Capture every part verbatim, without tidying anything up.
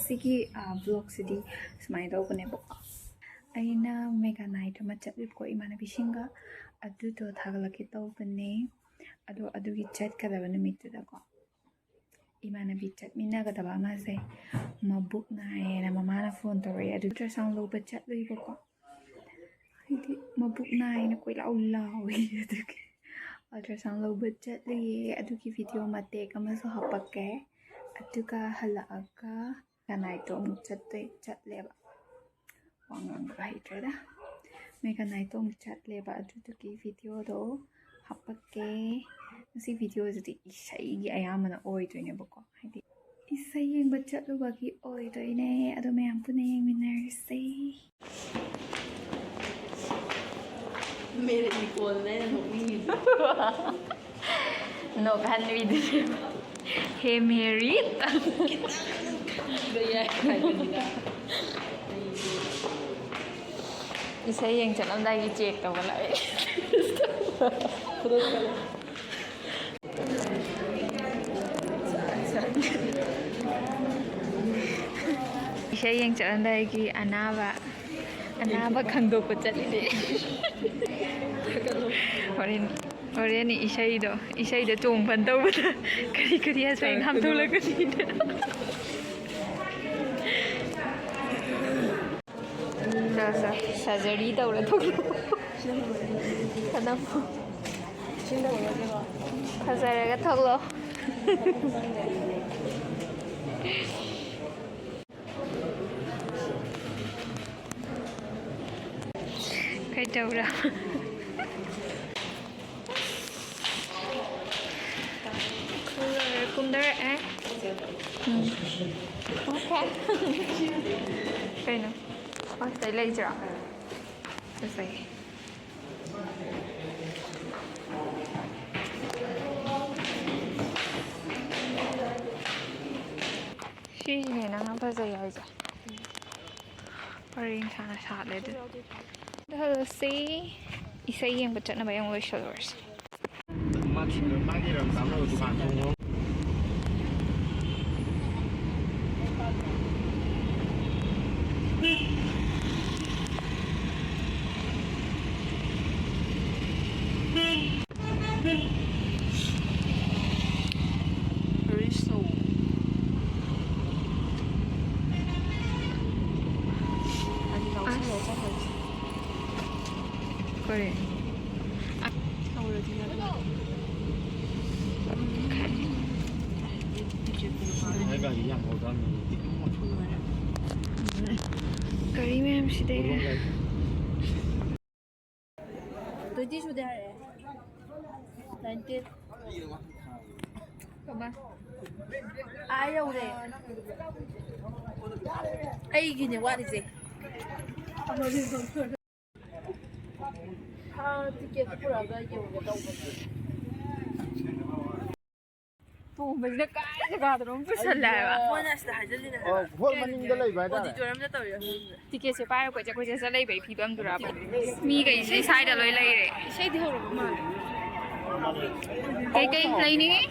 ꯁꯤꯒꯤ ꯕ꯭ꯂꯣꯛꯁꯤꯗꯤ ꯁꯨꯃꯥꯏꯅ ꯇꯧꯕꯅꯦꯕꯀꯣ꯫ ꯑꯩꯅ ꯃꯦꯒꯥ ꯅꯥꯏꯠ ꯑꯃ ꯆꯠꯂꯦꯕꯀꯣ ꯏꯃꯥꯟꯅꯕꯤꯁꯤꯡꯒ꯫ ꯑꯗꯨꯗꯣ ꯊꯥꯒꯠꯂꯛꯀꯦ ꯇꯧꯕꯅꯦ꯫ ꯑꯗꯣ ꯑꯗꯨꯒꯤ ꯆꯠꯀꯗꯕ ꯅꯨꯃꯤꯠꯇꯨꯗꯀꯣ, ꯏꯃꯥꯟꯅꯕꯤ ꯆꯠꯃꯤꯟꯅꯒꯗꯕ ꯑꯃꯁꯦ ꯃꯕꯨꯛ ꯅꯥꯏꯌꯦꯅ ꯃꯃꯥꯅ ꯐꯣꯟ ꯇꯧꯔꯛꯑꯦ꯫ ꯑꯗꯨ ꯑꯜꯇ꯭ꯔꯥꯁꯥꯎꯟ ꯂꯧꯕ ꯆꯠꯂꯨꯏꯕꯀꯣ꯫ ꯍꯥꯏꯗꯤ ꯃꯕꯨꯛ ꯅꯥꯏꯅ ꯀꯣꯏꯂꯥꯎ ꯂꯥꯎꯏ꯫ ꯑꯗꯨꯒꯤ ꯑꯜꯇ꯭ꯔꯥꯁꯥꯎꯟ ꯂꯧꯕ ꯆꯠꯂꯨꯏꯌꯦ꯫ ꯑꯗꯨꯒꯤ ꯚꯤꯗꯤꯑꯣ ꯃꯇꯦꯛ ꯑꯃꯁꯨ ꯍꯥꯞꯄꯛꯀꯦ꯫ ꯑꯗꯨꯒ ꯍꯜꯂꯛꯑꯒ ꯃꯦꯒꯥ ꯅꯥꯏꯠꯇꯣ ꯑꯃꯨꯛ ꯆꯠꯇꯣꯏ ꯆꯠꯂꯦꯕ꯫ ꯋꯥ ꯉꯥꯡꯕ ꯍꯩꯇ꯭ꯔꯦꯗ꯫ ꯃꯦꯒꯥ ꯅꯥꯏꯠꯇꯣ ꯑꯃꯨꯛ ꯆꯠꯂꯦꯕ꯫ ꯑꯗꯨꯗꯨꯒꯤ ꯚꯤꯗꯤꯑꯣꯗꯣ ꯍꯥꯞꯄꯛꯀꯦ꯫ ꯉꯁꯤ ꯚꯤꯗꯤꯑꯣꯁꯤꯗꯤ ꯏꯁꯩꯒꯤ ꯑꯌꯥꯝꯕꯅ ꯑꯣꯏꯗꯣꯏꯅꯦꯕꯀꯣ꯫ ꯍꯥꯏꯗꯤ ꯏꯁꯩ ꯌꯦꯡꯕ ꯆꯠꯂꯨꯕꯒꯤ ꯑꯣꯏꯗꯣꯏꯅꯦ꯫ ꯑꯗꯣ ꯃꯌꯥꯝ ꯄꯨꯟꯅ ꯌꯦꯡꯃꯤꯟꯅꯔꯁꯦ꯫ ꯃꯦꯔꯤ ꯀꯣꯜꯅꯦ ꯅꯣꯛꯅꯤꯡꯉꯤꯗꯣ꯫ ꯅꯣꯛꯍꯟꯕꯤꯗꯨꯅꯦ꯫ ꯍꯦ ꯃꯦꯔꯤ꯫ ꯈꯪꯕꯤꯕ ꯌꯥꯏ ꯍꯥꯏꯕꯅꯤꯗ꯫ ꯏꯁꯩ ꯌꯦꯡ ꯆꯠꯂꯝꯗꯥꯏꯒꯤ ꯆꯦꯛ ꯇꯧꯕ ꯂꯥꯛꯑꯦ꯫ ꯏꯁꯩ ꯌꯦꯡ ꯆꯠꯂꯝꯗꯥꯏꯒꯤ ꯑꯅꯥꯕ, ꯑꯅꯥꯕ ꯈꯪꯗꯣꯛꯄ ꯆꯠꯂꯤꯅꯦ꯫ ꯍꯣꯔꯦꯟ, ꯍꯣꯔꯦꯟ ꯏꯁꯩꯗꯣ, ꯏꯁꯩꯗ ꯆꯣꯡ ꯐꯟ ꯇꯧꯕꯗ ꯀꯔꯤ ꯀꯔꯤ ꯍꯥꯏꯁꯦ ꯉꯥꯝꯊꯣꯛꯂꯛꯀꯅꯤꯅꯦ꯫ ꯁꯔꯖꯔꯤ ꯇꯧꯔ ꯊꯣꯛꯂꯛꯑꯣ꯫ ꯀꯅꯥ? ꯐꯖꯔꯒ ꯊꯣꯛꯂꯛꯑꯣ꯫ ꯀꯩꯗꯧꯔ? ꯀꯨꯝꯊꯔꯛꯑꯦ꯫ ꯎꯝ꯫ Okay꯫ ꯀꯩꯅꯣ? ꯑꯣ, ꯁꯤꯗꯩ ꯂꯩꯁꯤꯔꯣ? ꯐꯖꯩ꯫ ꯁꯤꯁꯤꯅꯦ ꯅꯪꯅ ꯐꯖꯩ ꯍꯥꯏꯁꯦ꯫ ꯄꯔꯦꯡ ꯁꯥꯅ ꯁꯥꯠꯂꯦ ꯑꯗꯨ꯫ ꯑꯗꯨ ꯍꯜꯂꯁꯤ꯫ ꯏꯁꯩ ꯌꯦꯡꯕ ꯆꯠꯅꯕ ꯑꯃꯨꯛ ꯂꯣꯏꯁꯜꯂꯨꯔꯁꯤ꯫ ꯃꯥꯒꯤ ꯔꯪ ꯀꯥꯞꯅꯕ ꯗꯨꯀꯥꯟ ꯊꯣꯡ꯫ ꯍꯣꯔꯦꯟ꯫ ꯑ-, ꯇꯧꯔꯗꯤ ꯅꯠꯇ꯭ꯔꯣ? ꯉꯁꯥꯏ ꯒꯥꯔꯤ ꯌꯥꯝ ꯍꯧꯗꯕꯅꯤ꯫ ꯒꯥꯔꯤ ꯃꯌꯥꯝꯁꯤꯗꯤ꯫ ꯇ꯭ꯋꯦꯟꯇꯤ ꯁꯨꯗꯦ ꯍꯥꯏꯔꯛꯑꯦ꯫ ꯅꯥꯏꯟꯇꯤꯟ꯫ ꯀꯃꯥꯏ? ꯑꯥ ꯌꯧꯔꯦ꯫ ꯑꯩꯒꯤꯅꯦ ꯋꯥꯠꯂꯤꯁꯦ꯫ ꯑꯥ, ꯇꯤꯀꯦꯠꯇꯨ ꯄꯨꯔꯛꯑꯒ ꯌꯦꯡꯉꯨꯒꯦ ꯇꯧꯕꯅꯦ꯫ ꯇꯣꯝꯕꯁꯤꯅ ꯀꯥꯏ ꯖꯒꯥꯗꯅꯣ ꯑꯃ ꯄꯨꯁꯜꯂꯦ ꯍꯥꯏꯕ꯫ ꯃꯣꯏꯅ ꯑꯁꯤꯗ ꯍꯥꯏꯖꯜꯂꯤꯅꯦ ꯍꯥꯏꯕ꯫ ꯑꯣ, ꯍꯣꯜ ꯃꯅꯤꯡꯗ ꯂꯩꯕ ꯍꯥꯏꯇꯥꯔꯦ꯫ ꯑꯣꯗꯤꯇꯣꯔꯤꯌꯝꯗ ꯇꯧꯔꯤꯔꯣ ꯈꯪꯗꯦ꯫ ꯇꯤꯀꯦꯠꯁꯦ ꯄꯥꯏꯔ ꯀꯣꯏꯆꯠ ꯀꯣꯏꯆꯠ ꯆꯠ ꯂꯩꯕꯒꯤ ꯐꯤꯕꯝꯗꯨꯔꯕ? ꯃꯤꯈꯩꯁꯦ ꯁ꯭ꯋꯥꯏꯗ ꯂꯣꯏ ꯂꯩꯔꯦ꯫ ꯏꯁꯩꯗꯤ ꯍꯧꯔꯕ ꯃꯥꯜꯂꯦ꯫ ꯀꯩꯀꯩ ꯂꯩꯅꯤꯡꯉꯤ?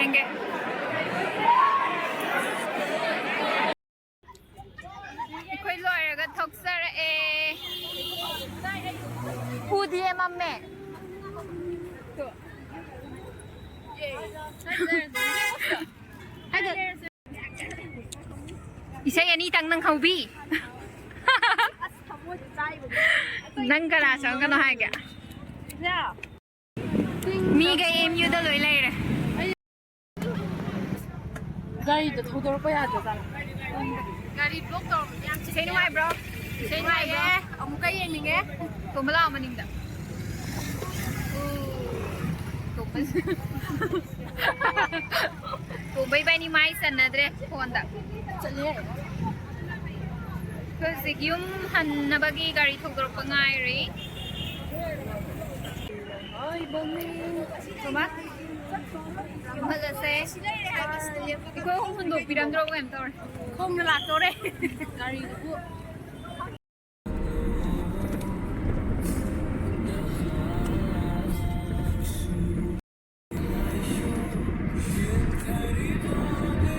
ꯌꯦꯡꯒꯦ꯫ ꯑꯩꯈꯣꯏ ꯂꯣꯏꯔꯒ ꯊꯣꯛꯆꯔꯛꯑꯦ꯫ ꯎꯗꯤꯌꯦ, ꯃꯝꯃꯦ꯫ ꯏꯁꯩ ꯑꯅꯤꯇꯪ ꯅꯪ ꯍꯧꯕꯤ꯫ ꯅꯪ ꯀꯅꯥ ꯆꯪꯒꯅꯣ ꯍꯥꯏꯒꯦ? ꯃꯤꯒ ꯑꯦꯝ ꯌꯨꯗ ꯂꯣꯏ ꯂꯩꯔꯦ꯫ ꯒꯥꯔꯤꯗ ꯊꯧꯗꯣꯔꯛꯄ ꯌꯥꯗ꯭ꯔꯖꯥꯠꯂꯣ? ꯒꯥꯔꯤ ꯕ꯭ꯂꯣꯛ ꯇꯧꯔꯝꯕꯗꯤ ꯌꯥꯝ ꯏꯁꯩ ꯅꯨꯡꯉꯥꯏꯕ꯭ꯔꯣ? ꯏꯁꯩ ꯅꯨꯡꯉꯥꯏꯕ꯭ꯔꯣ? ꯑꯃꯨꯛꯀ ꯌꯦꯡꯅꯤꯡꯉꯦ꯫ ꯇꯣꯝꯕ ꯂꯥꯛꯑꯣ ꯃꯅꯤꯡꯗ꯫ ꯇꯣꯝꯕ꯫ ꯇꯣꯝꯕ ꯏꯕꯥꯅꯤ ꯃꯥꯏ ꯆꯟꯅꯗ꯭ꯔꯦ ꯐꯣꯟꯗ꯫ ꯆꯠꯂꯦ꯫ ꯑꯩꯈꯣꯏ ꯍꯧꯖꯤꯛ ꯌꯨꯝ ꯍꯟꯅꯕꯒꯤ ꯒꯥꯔꯤ ꯊꯧꯗꯣꯔꯛꯄ ꯉꯥꯏꯔꯤ꯫ ꯇꯣꯝꯕ, ꯌꯨꯝ ꯍꯜꯂꯁꯦ꯫ ꯑꯩꯈꯣꯏ ꯑꯍꯨꯝ ꯍꯨꯟꯗꯣꯛꯄꯤꯔꯝꯗ꯭ꯔꯣ ꯀꯩꯅꯣ ꯇꯧꯔꯦ꯫ ꯈꯣꯡꯅ ꯂꯥꯛꯇꯣꯔꯦ꯫ ꯒꯥꯔꯤꯗꯨꯕꯨ꯫